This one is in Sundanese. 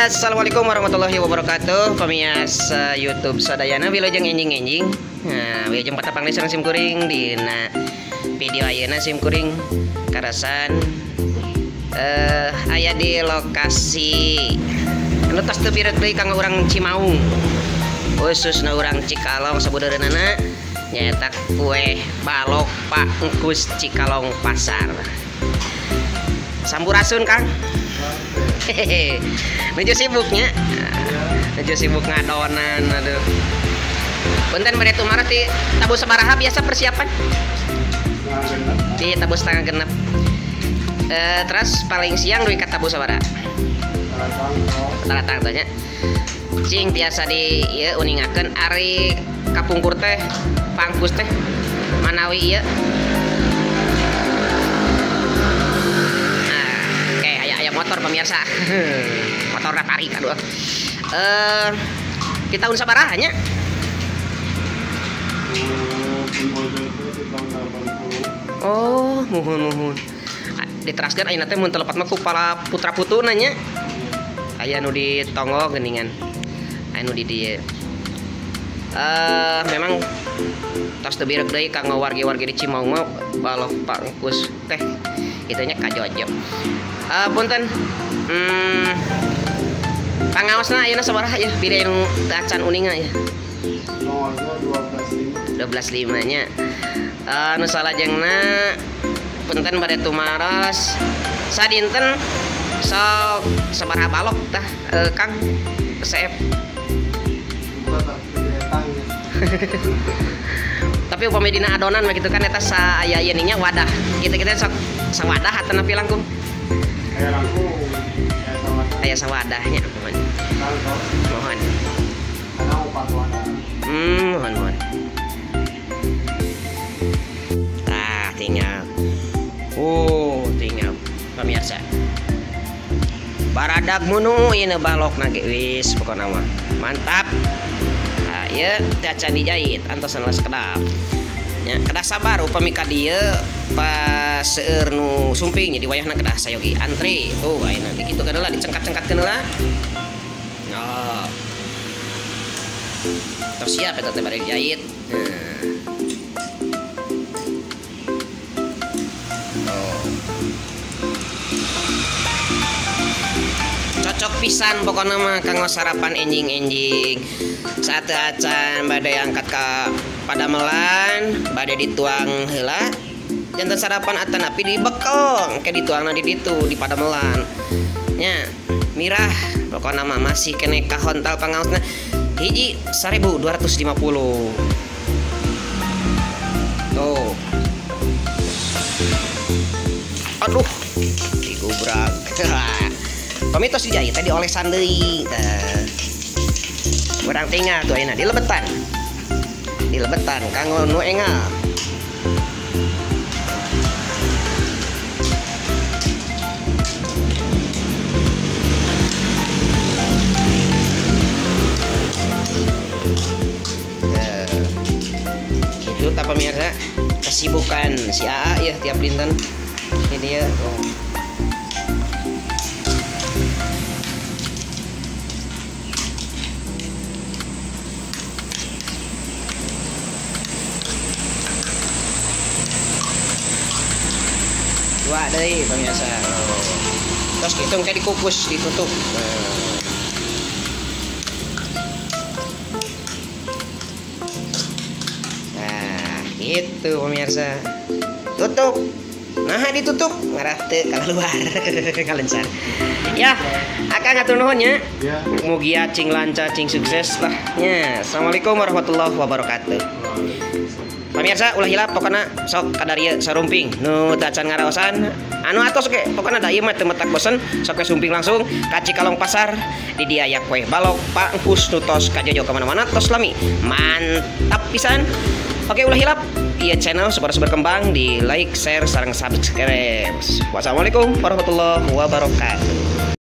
Assalamualaikum warahmatullahi wabarakatuh. Pemirsa YouTube sadayana wilujeng enjing-enjing. Nah, wilujeng patepang deui sareng sim kuring dina video ayeuna sim kuring karasan aya di lokasi anu tos teu birek deui kanggo urang Cimaung. Khususna urang Cikalong sabudeureunana nyaeta kue balok Pak Engkus Cikalong Pasar. Sampurasun Kang. Hehehe. Nuju sibuknya. Nuju sibuk ngadonan aduh. Punten bade tumaros di tabuh sabaraha biasa persiapan? Di tabuh setengah genep. Terus paling siang dugi ka tabuh sabaraha? Talatang tanya. Cing tiasa di ieu uningakeun ari kapungkur teh pangkus teh manawi ieu. Motor pemirsa. Motor tarik aduh. Di tahun sabaraha nya? Oh, muhun-muhun. Diteraskeun ayeuna teh mun teu lepat mah ku para putra putuna nya. Aya nu di tonggo geuningan. Aya nu di dieu. Memang tos teu birek deui kanggo wargi-wargi di Cimaung mah balok Pak Engkus teh kitu nya kajojo. Punten. Pangaosna ayeuna sabaraha ya? Beda nu teu acan uninga ya. 12.5 nya. Nu salajengna punten bade tumaros sadinten sok sabaraha balok tah Kang CF. Tapi upami dina adonan mah kitu kan eta saaya ieu nya wadah. Kitu-kitu sok sawadah atanapi langkung. Aya sawadahnya mohon. Mohon. Mohon mohon. Tah tinggal. Oh, tinggal pemirsa. Baradag munu ieu balokna ge wis pokona mah. Mantap. Nah, ieu teh acan dijahit antosan sekedap. Nya kedah sabar upami ka dieu pas seueur nu sumping jadi wayahna kedah sayogi antri tuh ayeuna kitu kan heula dicengkat-cengkatkeun heula. Oh. Tos siap eta teh bade dijahit. Oh. Cocok pisan pokona mah kanggo sarapan enjing-enjing. Saat acan bade angkat ka padamelan, bade dituang heula. Jantan sarapan atanapi dibekel, engke dituangna di ditu di padamelan. Nya, mirah pokona mah masih kene kahontal pangaosna. Hiji 1250. Tuh. Aduh, digubrak. Pami tos dijahit tadi olesan deui. Tah. Urang tinggal tuh ayeuna dilebetan. Dilebetan kanggo nu engal. Itu tak pemirsa kesibukan si AA ya tiap dinten. Ini dia. Oh. Dua deui pemirsa. Oh. Terus gitu kayak dikukus, ditutup. Nah, gitu pemirsa. Tutup. Nah, ditutup ngarah teu keluar kalencar. Ya, akang hatur nuhun nya. Mugia cing lancar, cing sukses lah nya. Assalamualaikum warahmatullahi wabarakatuh. Pemirsa ulah hilap pokona sok kadarieu sarumping nu teu acan ngaraosan anu atos ge pokona da ieu mah teu metak bosen sok we sumping langsung ka Cikalong Pasar di dieu aya kue balok Pak Engkus nu tos kajojo ka mana-mana tos lami mantap pisan. Oke ulah hilap ieu channel supaya berkembang di like, share, sareng subscribe. Wassalamualaikum warahmatullahi wabarakatuh.